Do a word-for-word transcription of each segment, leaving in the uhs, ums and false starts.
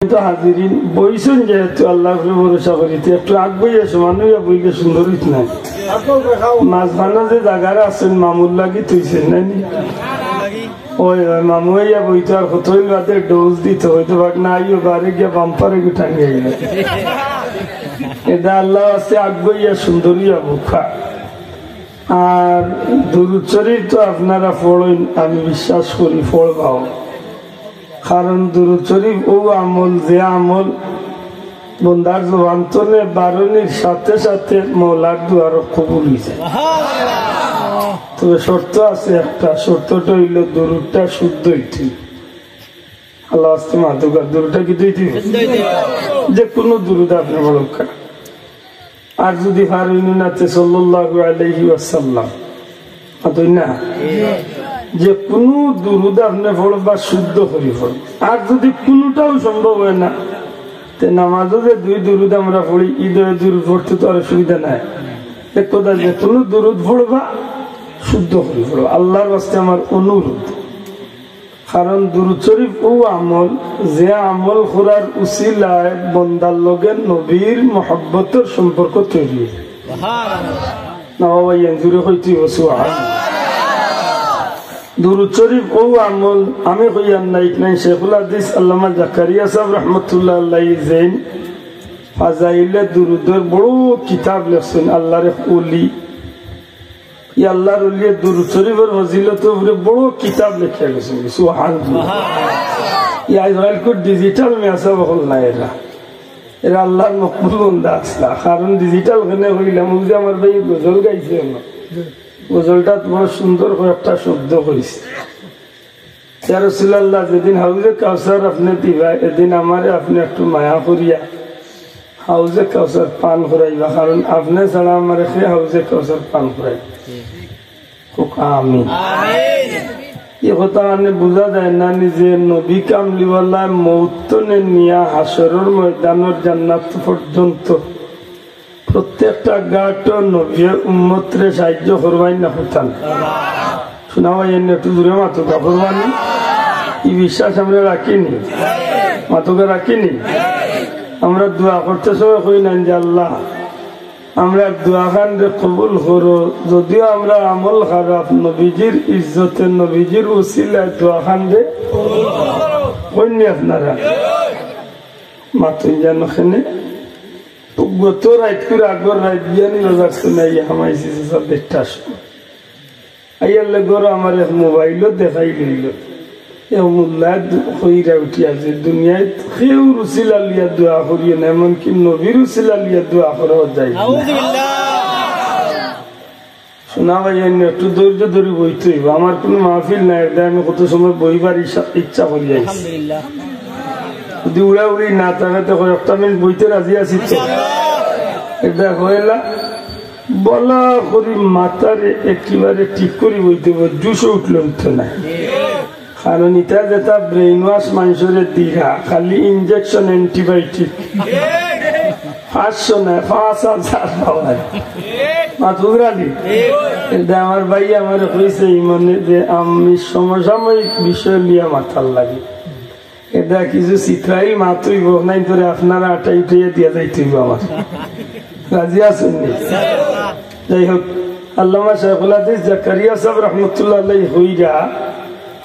তো হাজিরিন, বইছইন যেহেতু আল্লাহর উপরে ভরসা করি, তে একটু আগ বইয়া সমান অইয়া বইলে সুন্দর অইত না? মাঝখানো যে জাগার আছইন, মামুর লাগি থইছইন, নায় নি? ওই, ওই, মামু অইয়া বইতো আর কতইল বাদে ডোজ দিত, হয়তো বাক না আইও, বারে গিয়া বাম্পারে গু টাঙ্গি আইল। এটা আল্লাহ আছে, আগ বইয়া সুন্দর অইয়া বউক্কা। আর দুরুদ শরীফ তো আপনারা পড়ইন, আমি বিশ্বাস করি পড়বাও। কারণ দুরুদ শরীফ অউ আমল, যে আমল বন্দার জবান তনে বারনির সাথে সাথে মৌলার দোয়ারও কবুল অইযায়। তবে শর্ত আছে একটা, শর্তটা অইলো দুরুদটা শুদ্ধ অইতে। আল্লাহ আস্তে মাতুকা, দুরুদটা কিতা অইতে? যে কোনো দুরুদ আপনে পড়উক্কা। আর যদি পারইন না, তে সাল্লাল্লাহু আলাইহি ওয়াসাল্লাম। আর তুই না, যে কোনো দুরুদ আপনে পড়বা, শুদ্ধ করি পড়বা। আর যদি কোনোটাও সম্ভব অয় না, তে নামাজো যে দুই দুরুদ আমরা পড়ি, ই দুই দুরুদ পড়তে তো আর অসুবিধা নাই। এক কথা, যে কোনো দুরুদ পড়বা, শুদ্ধ করি পড়বা। আল্লাহর ওয়াস্তে আমার অনুরোধ। কারণ দুরুদ শরীফ অউ আমল, যে আমল করার উসিলায় বন্দার লগে নবীর মহব্বতর সম্পর্ক তৈরি অয়। না বাবা, ইয়ান জুরে কইতে অইবো, সুবহানাল্লাহ। দুরুদ শরীফ অউ আমল, আমি কইয়ার না, ইখান শেখুল হাদিস আল্লামা জাকারিয়া সাহেব রহমতুল্লাহ আলাইহি যেইন ফাজাইলে দুরুদর বড় কিতাব লেখছইন, আল্লাহর এক ওলি। ই আল্লাহর ওলিয়ে দুরুদ শরীফর ফজিলতর উপরে বড় কিতাব লেখিয়া গেছইন। সুবহানাল্লাহ। ই আজকাল কো ডিজিটাল মেসাব অকল না এরা। এরা আল্লাহর মকবুল বন্দা আছলা। কারণ ডিজিটাল কেনে কইলাম, অউ যে আমার ভাই গজল গাইছে না, গজলটাত বড় সুন্দর কয়েকটা শব্দ কইছে। ইয়া রাসূলুল্লাহ, যেদিন হাউজে কাউসার আপনে দিবা, এদিন আমারে আপনে একটু মায়া করিয়া হাউজে কাউসার পান করাইবা, কারণ আপনে ছাড়া আমারে কে হাউজে কাউসার পান করাইবা? কউক্কা আমিন। ই কথা মানে বুঝা যায় না নি যে নবী কামলিওয়ালা মউত তনে নিয়া হাশরর ময়দানর জান্নাত পর্যন্ত প্রত্যেকটা ঘাটো নবীয়ে উম্মতরে সাহায্য করবা নি না করতা না? শুনা ভাই, এনে একটু জুরে মাতউক্কা, করবা নি? ই বিশ্বাস আমরা রাখি নি? মাতউক্কা, রাখি নি? আমরা দোয়া করতে সময় কই না যে, "আল্লাহ, আমরার দোয়াখানরে কবুল করো, যদিও আমরার আমল খারাপ, নবীজির ইজ্জতে, নবীজির উসিলায় দোয়াখানরে কবুল করো।" কইন নি আপনারা? মাতইন যেন কেনে। গত রাইতকুর আগর রাইত বিয়ানি বাজার শুনাইয়া হামাইছি চাচা দেড়টার সময়। আইয়ার লগে ঘরো আমার এক মোবাইলও দেখাই লইল। এ মোল্লায় দু-, কইরা উঠি আছে, দুনিয়াত কেউর উসিলা লইয়া দোয়া করিও না, এমনকি নবীর উসিলা লইয়া দোয়া করাও যায় না। নাউজুবিল্লাহ। শোনা ভাই, এনে একটু ধৈর্য ধরি বইতে অইবো। আমার কোনো মাহফিল নাই, এটা আমি কত সময় বইবার ইচ্ছা, ইচ্ছা করি আইছি। আলহামদুলিল্লাহ। যদি উড়াউড়ি না থাকে, তো কয়েকটা মিনিট বইতে রাজি আছি তো। এটা হইলা বলা করি মাথারে একেবারে ঠিক করি বইতে অইবো, জুশে উঠলে উঠতো না। কারণ ইতা যেটা brain wash মানষরে দিরা, খালি injection, antibiotic। পাঁচশো না, পাঁচ হাজার পাওয়ার। মাতুরালি। এটা আমার ভাই আমারে কইছে, ই মানে যে আমি সমসাময়িক বিষয় লিয়া মাতার লাগি। এটা কিছু চিত্রাইল মাতুইব, নাই তোরে আপনারা আটাই উঠাইয়া দিয়া যাইতে অইবো আমার। রাজি আছইন নি? যাই হোক, আল্লামা শেখুল হাদিস জাকারিয়া সাহেব রহমতুল্লাহ আলাইহি কইরা,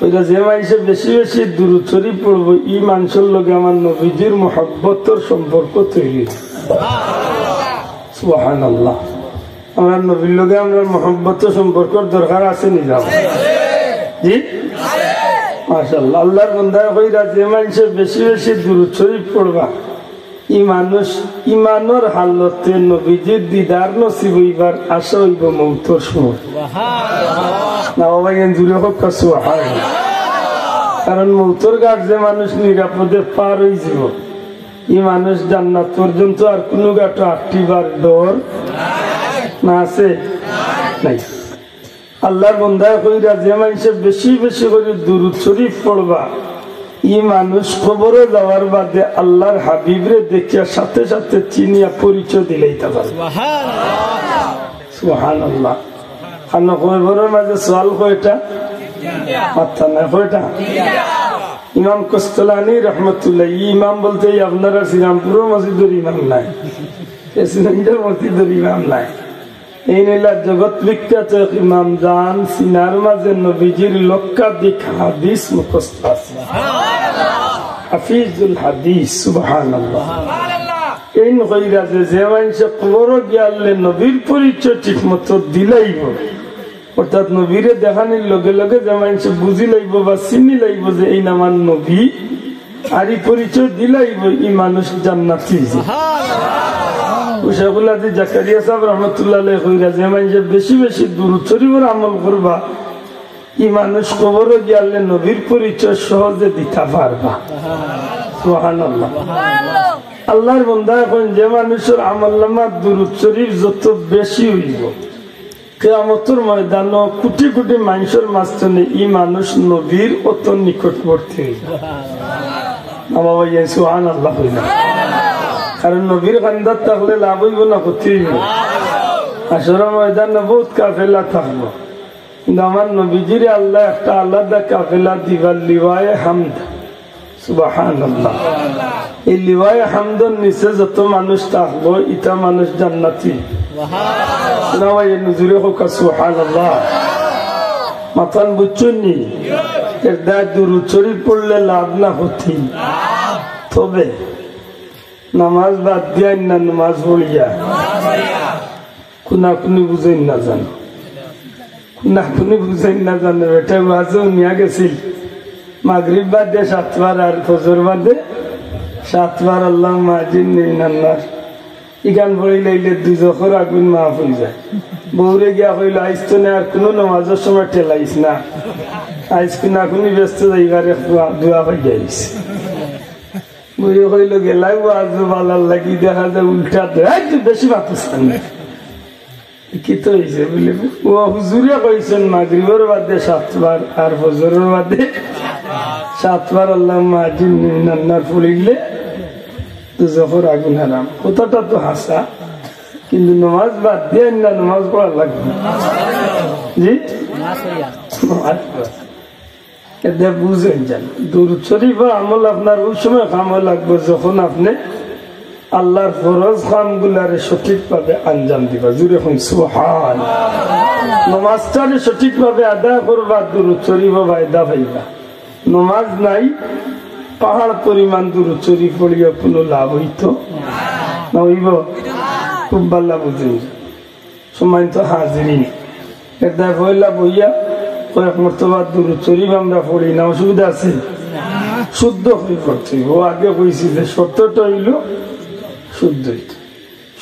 কইরা যে মানষে বেশি বেশি দুরুদ শরীফ পড়বো, ই মানষর লগে আমার নবীজির মহব্বতর সম্পর্ক তৈরি অইবো। সুবহানাল্লাহ। আমরার নবীর লগে আমরার মহব্বতর সম্পর্কর দরকার আছে নি? যাও। জি? মাশাআল্লাহ। আল্লাহর বন্দায় কইরা যে মানষে বেশি বেশি দুরুদ শরীফ পড়বা, ই মানুষ ইমানর হালতে নবীজির দিদার নসিব অইবার আশা অইবো মউতর সময়। না বাবা, এন জুরে কউক্কা সুবহানাল্লাহ। কারণ মউতর ঘাট যে মানুষ নিরাপদে পার অইযিবো, ই মানুষ জান্নাত পর্যন্ত আর কুনু ঘাটো আটকিবার ডর না আছে? নাই। আল্লাহর বন্দায় কইরা যে মানষে বেশি বেশি করি দুরুদ শরীফ পড়বা, ই মানুষ কবরো যাওয়ার বাদে আল্লাহর হাবিবরে দেখিয়া সাথে সাথে চিনিয়া পরিচয় দিলাইতা পারবা। সুবহানাল্লাহ। কারণ কবরর মাঝে সওয়াল কয়টা? মাতরা না, কয়টা? ইমাম কস্তলানি রহমতুল্লাহ, ই ইমাম বলতে এই আপনার আর শ্রীরামপুরের মসজিদের ইমাম নায়, এ সিলেটের মসজিদের ইমাম নায়। এইন অইলা জগৎ বিখ্যাত এক ইমাম, যান সিনার মাঝে নবীজির লক্ষাধিক হাদিস মুখস্থ আছে। হাফিজুল হাদিস, সুবহানাল্লাহ। এইন কইরা যে, যে মানষে কবরো গিয়ালে নবীর পরিচয় ঠিক মতো দিলাইবো, অর্থাৎ নবীরে দেখানির লগে লগে যে মানষে বুঝি লাইবো বা চিনি লাইবো যে এইন আমার নবী, আর ই পরিচয় দিলাইবো, ই মানুষ জান্নাতি। ও শেখুল হাদিস জাকারিয়া সাহেব রহমতুল্লাহ আলাইহি কইরা যে মানষে বেশি বেশি দুরূদ শরীফর আমল করবা, ই মানুষ কবরো গিয়ালে নবীর পরিচয় সহজে দিতা পারবা। সুবহানাল্লাহ। আল্লাহর বন্দা, এখন যে মানুষর আমলনামাত দুরূদ শরীফ যত বেশি অইবো, কিয়ামতর ময়দানো কোটি কোটি মানষর মাঝখানে ই মানুষ নবীর অত নিকটবর্তী অইবো। আমার ভাই, সুবহানাল্লাহ কইলা। কারণ নবীর কান্দাত থাকলে লাভ অইবো না ক্ষতি অইবো? হাশরর ময়দানো বহুত কাফেলা থাকবো, কিন্তু আমার নবীজিরে আল্লায় একটা আলাদা কাফেলা দিবা, লিওয়ায়ে হামদ। সুবহানাল্লাহ। এই লিওয়ায়ে হামদর নিচে যত মানুষ থাকবো, ইতা মানুষ জান্নাতি। না ভাই, এ নজরে কউক্কা সুবহানাল্লাহ। মাতখান বুঝছইন নি? এর দায় দুরূদ শরীফ পড়লে লাভ না ক্ষতি? তবে নামাজ বাদ দিয়া না, নামাজ পড়িয়া। কুনাকুনি বুঝইন না জানো, কুনাকুনি বুঝইন না জানো। বেটা ওয়াজো নিয়া গেছিল, মাগরিব বাদে সাতবার আর ফজর বাদে সাতবার আল্লাহুম্মা আজিরনি মিনান নার। ইখান পড়ি লাইলে দুজখর আগুন মাফ অই যায়। বউরে গিয়া কইলো, "আইজ তনে আর কুনু নামাজর সময় ঠেলাইস না, আইজ কুনাকুনি ব্যস্ত যাইবার এক দোয়া, দোয়া পাই যাইস।" বউয়ে কইলো, "গেলায় ওয়াজো ভালার লাগি, দেখা যায় উল্টা দেয়, এই তুই বেশি মাতিস না।" কিতা অইছে বুলে, ও হুজুরে কইছইন মাগরিবর বাদে সাতবার আর ফজরর বাদে সাতবার আল্লাহুম্মা আজিরনি মিনান নার পড়িলে দুজখর আগুন হারাম। কথাটা তো হাছা, কিন্তু নামাজ বাদ দিয়া না, নামাজ পড়া লাগবো। জি, নামাজ পড়া। এতে বুঝইন জানো, দুরূদ শরীফর আমল আপনার ওই সময় কামো লাগবো, যখন আপনে আল্লাহর ফরজ কামগুলারে সঠিকভাবে আঞ্জাম দিবা। জুরে কইন সুবহান। নমাজটারে সঠিকভাবে আদায় করবা, দুরূদ শরীফো ফায়দা পাইবা। নমাজ নাই, পাহাড় পরিমাণ দুরূদ শরীফ পড়িয়া কুনু লাভ অইতো না, অইবো? খুব ভালা বুঝইন। সম্মানিত হাজিরিন, এর দায় পয়লা বইয়া কয়েক মর্তবা দুরূদ শরীফ আমরা পড়ি না, অসুবিধা আছে? শুদ্ধ করি পড়তে অইবো। ও আগে কইছি যে শর্তটা অইলো শুদ্ধ অইতে।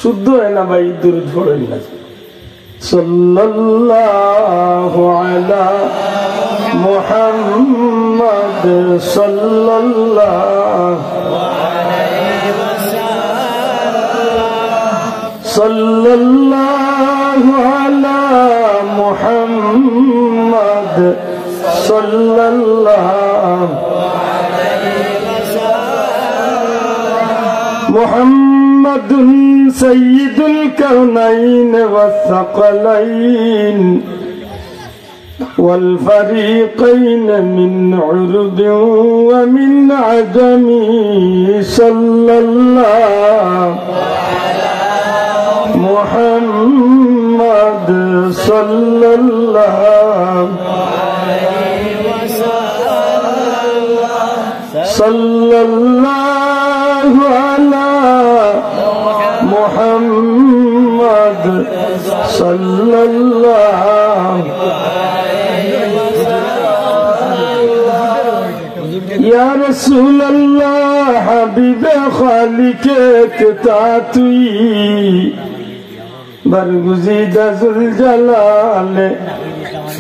শুদ্ধ অয় না ভাই, দুরূদ পড়ইন না। সাল্লাল্লাহু আলা মুহাম্মদ সাল্লাল্লাহু সাল্লাল্লাহু আলা মুহাম্মদ সাল্লাল্লাহু মুহাম্মাদুন সাইয়্যিদুল কাওনাইন ওয়াস সাকালাইন। والفريقين من عرب ومن عجم. صلى الله محمد صلى الله صلى الله على محمد صلى الله. يا رسول الله، حبيب خالق كتا توئی، برگزیدہ ذوالجلال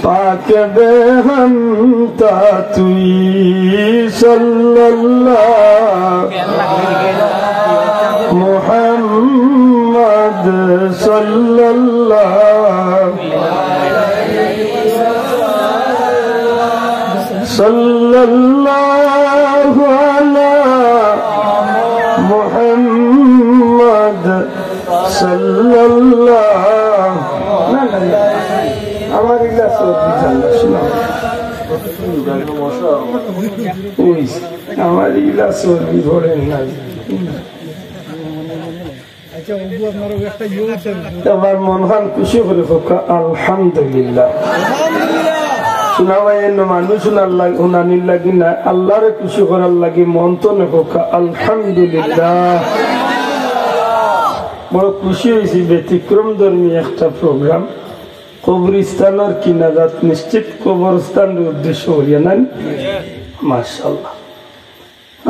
پاک بے ہمتا توئی. صلى الله محمد صلى الله صلى الله على محمد صلى الله. না, না, না। আমার ইলা সব জানা শোনা। আমার ইলা চর্বি পড়ে না। এবার মন খান খুশি করি কউক্কা আলহামদুলিল্লাহ। শোনা ভাই, এর মানুষ শোনার লাগ-, হুনানির লাগি না, আল্লাহরে খুশি করার লাগি মন থনে কউক্কা আলহামদুলিল্লাহ। বড় খুশি অইছি, ব্যতিক্রম ধর্মী একটা প্রোগ্রাম। কবরস্থানর কিনারাত নিশ্চিত কবরস্থানর উদ্দেশ্য করিয়া নাই। মাশাআল্লাহ,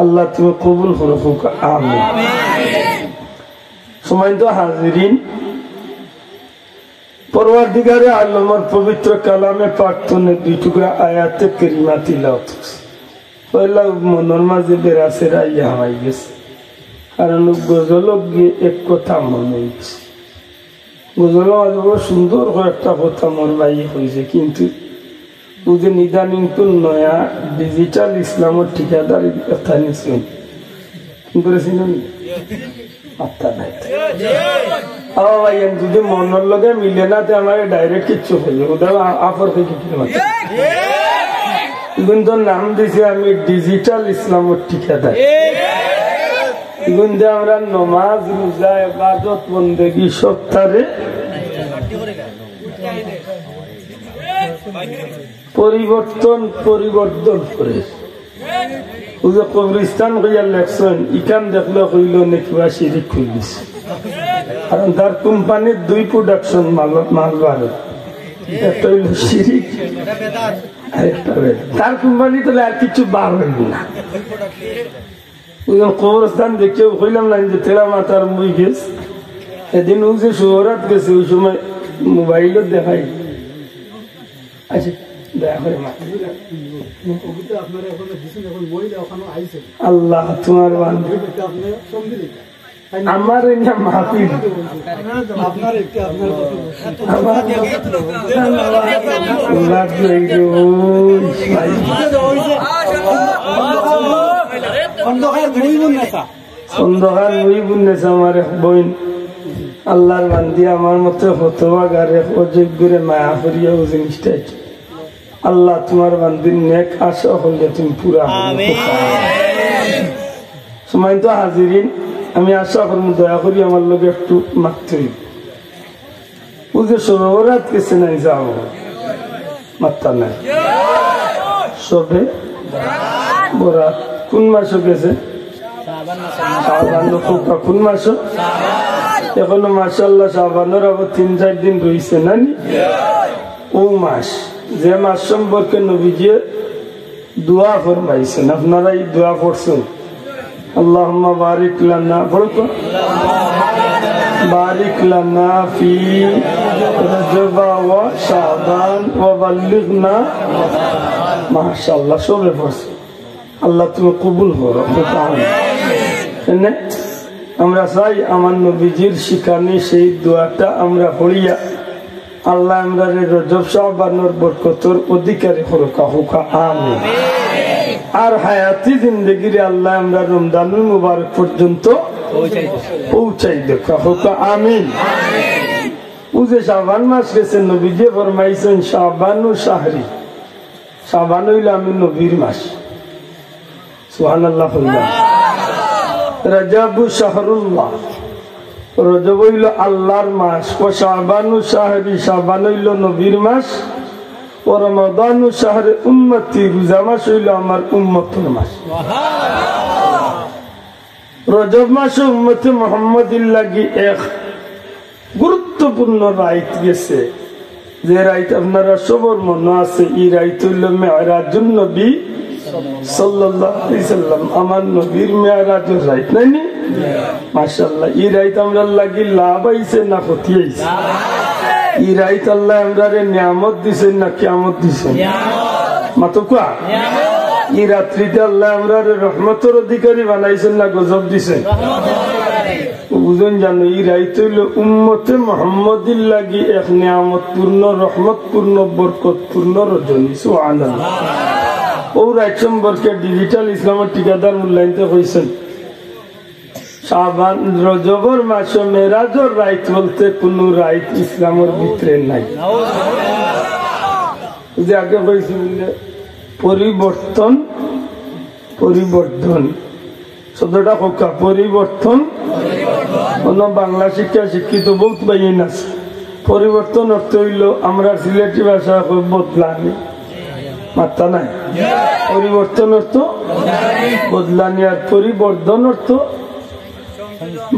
আল্লাহ তুমি কবুল করো, কউক্কা আমিন। সম্মানিত হাজিরিন, পরওয়ারদিগারে আলমর পবিত্র কালামে পাক থনে দুই টুকরা আয়াতে কারিমা তিলাওয়াত করছি। পয়লা মনর মাঝে বেড়া ছেড়া আইয়া হামাই গেছে, কারণ ও গজল গিয়ে এক কথা মনে অইছে। গজলর মাঝে বড় সুন্দর কয়েকটা কথা মোর ভাইয়ে কইছে, কিন্তু ও যে নিদানিং তো নয়া ডিজিটাল ইসলামর ঠিকাদারি কথা নিছেন, কিন্তু রে চিনেন নি? আত্মা নাই। ও ভাই, আমি যদি মনর লগে মিলে না, তে আমারে ডাইরেক্ট কিচ্ছু কইবে। ওটা আ-, আফর থেকে কিনে মাত্র। কিন্তু নাম দিছি আমি ডিজিটাল ইসলামর ঠিকাদার। কিন্তু আমরা নমাজ, রোজা, ইবাদত, বন্দেগী সব তারে পরিবর্তন, পরিবর্তন করে। ও যে কবরস্থান কইয়া লেখছেন, ইখান দেখলে কইল নে কিবা শিরিক করিলিছে। কারণ তার কোম্পানির দুই প্রোডাকশন মাল, মাল বাড়ে। একটা অইল শিরিক, আর একটা অইল তার কোম্পানি, তাহলে আর কিছু বার অইল না। ওই কবরস্থান দেখে কইলাম না যে তেরা মাথার মুই গেছ। এদিন ও যে শহরাত গেছে, ওই সময় মোবাইলও দেখাই। আচ্ছা, দয়া করে মা। আল্লাহ তোমার বান্দা। আমার এই না মাহফিল। আমার আল্লাহ এই যে ওই ভাই। খন্দকার মুহিবুন্নেছা আমার এক বইন, আল্লাহর বান্দি, আমার মতে হতভাগা, এক অযোগ্যরে মায়া করিয়া ও জিনিসটা। আল্লাহ তোমার বান্দির নেক আশা হকলরে তুমি পুরা করো। আমিন। সম্মানিত হাজিরিন, আমি আশা করমু দয়া করি আমার লগে একটু মাতইন। ও যে শবে বরাত গেছে নাই, যাও। মাত্তা নাই। শবে বরাত কোন মাসো গেছে? শাবান। কোন মাসো? এখনো মাশাআল্লাহ শাবানর আবার তিন চাইর দিন রইছে, না নি? ও মাস, যে মাস সম্পর্কে নবীজিয়ে দোয়া ফরমাইছইন, আপনারা এই দোয়া পড়ছইন, আল্লাহুম্মা বারিক লানা, পড়ো তো, বারিক লানা ফি রজবা ওয়া শাবান ওয়া বাল্লিগনা। মাশাআল্লাহ, সবে পড়ছে। আল্লাহ তুমি কবুল করো। এনে আমরা চাই আমার নবীজির শিখানি সেই দোয়াটা আমরা পড়িয়া আল্লাহ আমরারে রজব শাবানর বরকতর অধিকারী করুকা, কউকা আমিন। আর হায়াতি জিন্দেগিরে আল্লাহ আমরা রমজানুল মুবারক পর্যন্ত পৌঁছাই দেউকা, কউকা আমিন। ও যে শাবান মাস গেছে, নবীজিয়ে ফরমাইছইন, "শাবানু শাহরি", শাবান অইল আমি নবীর মাস। সুবহানাল্লাহ কইলা। রাজাবু শাহরুল্লাহ, রজব অইল আল্লাহর মাস। ওয়া শাবানু শাহরি, শাবান অইল নবীর মাস। ওয়া রমাদানু শাহরি উম্মতি, রোজা মাস অইল আমার উম্মতর মাস। রজব মাসো উম্মতে মুহাম্মদীর লাগি এক গুরুত্বপূর্ণ রাইত গেছে, যে রাইত আপনারা সবর মনো আছে, ই রাইত অইল মেরাজুন নবী সাল্লাল্লাহু আলাইহি সাল্লাম, আমার নবীর মেরাজর রাইত, নায় নি? মাশাআল্লাহ, ই রাইত আমরার লাগি লাভ আইছে না ক্ষতি আইছে? ই রাইত আল্লাহ আমরারে নিয়ামত দিছইন না কিয়ামত দিছইন? মাতউকা। ই রাত্রিতে আল্লাহ আমরারে রহমতর অধিকারী বানাইছইন না গজব দিছইন? বুঝইন জানো, ই রাইত অইল উম্মতে মুহাম্মদীর লাগি এক নিয়ামতপূর্ণ, রহমতপূর্ণ, বরকতপূর্ণ রজনী। সুবহানাল্লাহ। ও রাইত সম্পর্কে ডিজিটাল ইসলামর ঠিকাদার মূল্যায়নতে কইছইন, শাবান, রজবর মাসো মেরাজর রাইত বলতে কুনু রাইত ইসলামর ভিতরে নাই। যে আগে কইছি বুলে, পরিবর্তন, পরিবর্ধন শব্দটা কউক্কা, পরিবর্তন। অন্য বাংলা শিক্ষা শিক্ষিত বউত ভাইয়াইন আছে। পরিবর্তন অর্থ অইলো, আমরার সিলেটি ভাষায় কয় বদলানি। মাত্তা নাই। পরিবর্তন অর্থ বদলানি, আর পরিবর্ধন অর্থ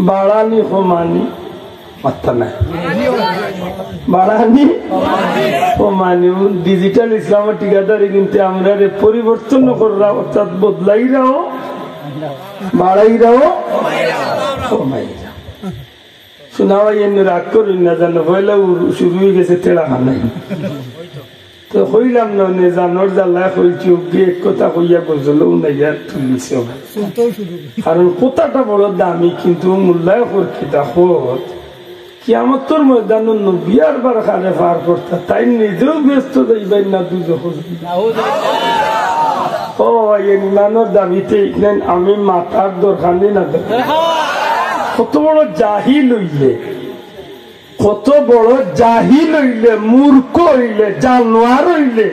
বাড়ানি, কমানি। মাত্তা নাই। বাড়ানি, কমানি। ডিজিটাল ইসলামর ঠিকাদারি কিন্তু আমরারে পরিবর্তন কররা, অর্থাৎ বদলাইরাও, বাড়াইরাও, কমাইরাও। শোনা ভাই, এমনি রাগ করইন না জানো, পয়লা উর-, শুরু অইগেছে তেড়া খানাই। তো কইলাম না, নে জানোর জ্বালায় কইছি, ওকে এক কথা কইয়া গজলও নাই আর তুলিছে। কারণ কথাটা বড় দামি, কিন্তু মোল্লায় কর কিতা কর, কিয়ামতর ময়দানো নবী আর বার কারে পার করতা, তাইন নিজেও বেহেস্তো যাইবাইন না দুজখো। ও ভাই, ইমানর দাবিতে ইখান আমি মাতার দরকার নি না দরকার? কত বড় জাহিল অইলে, কত বড় জাহিল অইলে, মূর্খ অইলে, জানোয়ার অইলে,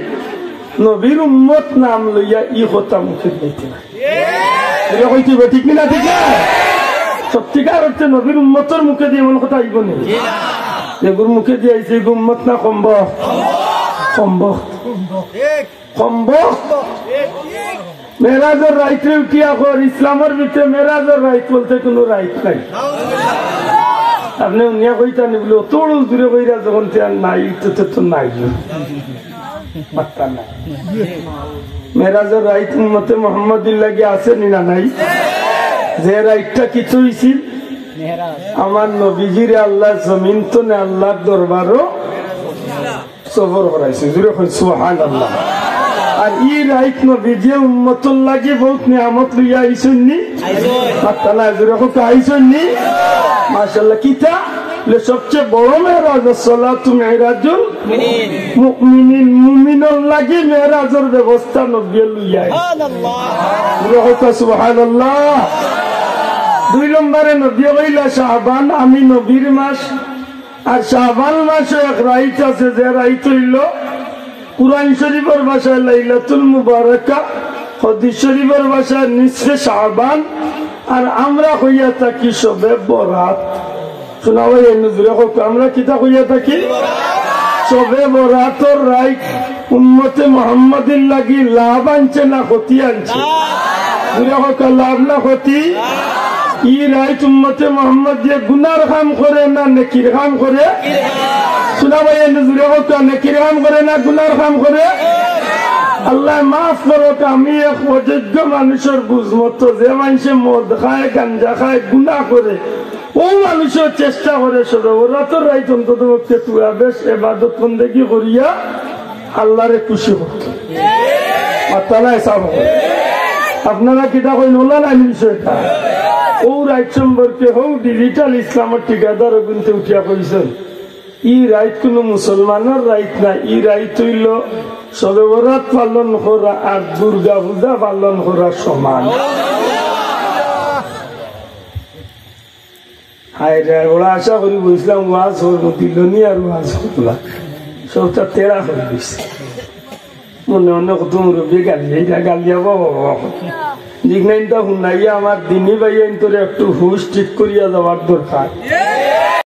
নবীর উম্মত নাম লইয়া ই কথা মুখে দিতে না। ইটা কইতে অইবো, ঠিক নি না? ঠিক না? সত্যিকার অর্থে নবীর উম্মতর মুখে দিয়া এমন কথা আইবো নি? যেগুর মুখে দিয়া আইছে, এগু উম্মত না কমবো? কমবো। কমবো। মেরাজর রাইতরে উঠিয়া কর, ইসলামর ভিতরে মেরাজর রাইত বলতে কুনু রাইত নাই। আপনে উনিয়া কইতা নি বুলে, অত বড় জুরে কইরা যখন তে আর নাই, তো, তো, তো নাই। মাত্তা নাই। মেরাজর রাইত উম্মতে মোহাম্মদীর লাগি আছে নি না নাই? যে রাইতটা কিতা অইছিল? আমার নবীজিরে আল্লায় জমিন তনে আল্লার দরবারো সফর করাইছে। জুরে কইন সুবহানাল্লাহ। আর ই রাইত নবীজিয়ে উম্মতর লাগি বউত নিয়ামত লইয়া আইছইন নি? মাত্তা নাই, জুরে কউক্কা, আইছইন নি? মাশাআল্লাহ। কিতা? বলে, সবচেয়ে বড় মেরাজ, সলাতু মেরাজুল মুমিনিন, মুমিনর লাগি মেরাজর ব্যবস্থা নবীয়ে লইয়া আইছইন। জুরে কউক্কা সুবহানাল্লাহ। দুই নম্বরে নবীয়ে কইলা, শাবান আমি নবীর মাস, আর শাবান মাসো এক রাইত আছে, যে রাইত অইলো কুরআন শরীফর ভাষায় লাইলাতুল মুবারাকা, হাদিস শরীফর ভাষায় নিসফে শাবান, আর আমরা কইয়া থাকি শবে বরাত। শোনা ভাই, এই নজরে কউক্কা, আমরা কিতা কইয়া থাকি? শবে বরাতর রাইত উম্মতে মোহাম্মদীর লাগি লাভ আনছে না ক্ষতি আনছে? জুরে কউক্কা, লাভ না ক্ষতি? ই রাইত উম্মতে মোহাম্মদীয়ে গুনার কাম করে না নেকির কাম করে? শোনা ভাই, এনে জুরে কউক্কা, নেকির কাম করে না গুনার কাম করে? আল্লায় মাফ করউক, আমি এক অযোগ্য মানুষর বুঝ মতো, যে মানষে মদ খায়, গাঞ্জা খায়, গুনা করে, অউ মানষেও চেষ্টা করে শবে বরাতর রাইত অন্তত পক্ষে থুয়া বেশ এবাদত বন্দেগি করিয়া আল্লারে খুশি করতো। মাত্তা নাই সাব। আপনারা কিতা কইন, অলা নায় নি বিষয়টা? অউ রাইত সম্পর্কে হউ ডিজিটাল ইসলামর ঠিকাদার অগুইন্তে উঠিয়া কইছইন, ই রাইত কুনু মুসলমানর রাইত না, ই রাইত অইলো শবে বরাত পালন করা আর দুর্গা পূজা পালন করা সমান। হায় রে, বড় আশা করি বইছলাম ওয়াজ করবো, দিল নি আর ওয়াজ করলা। সবটা তেড়া করি দিছে। মনে মনে কত মুরব্বী গালি, এইটা গালি আবার বাবা বাবা। ঠিক না, ইনটা হুনাইয়া আমার দিনী ভাইয়াইন তোরে একটু হুশ ঠিক করিয়া যাওয়ার দরকার।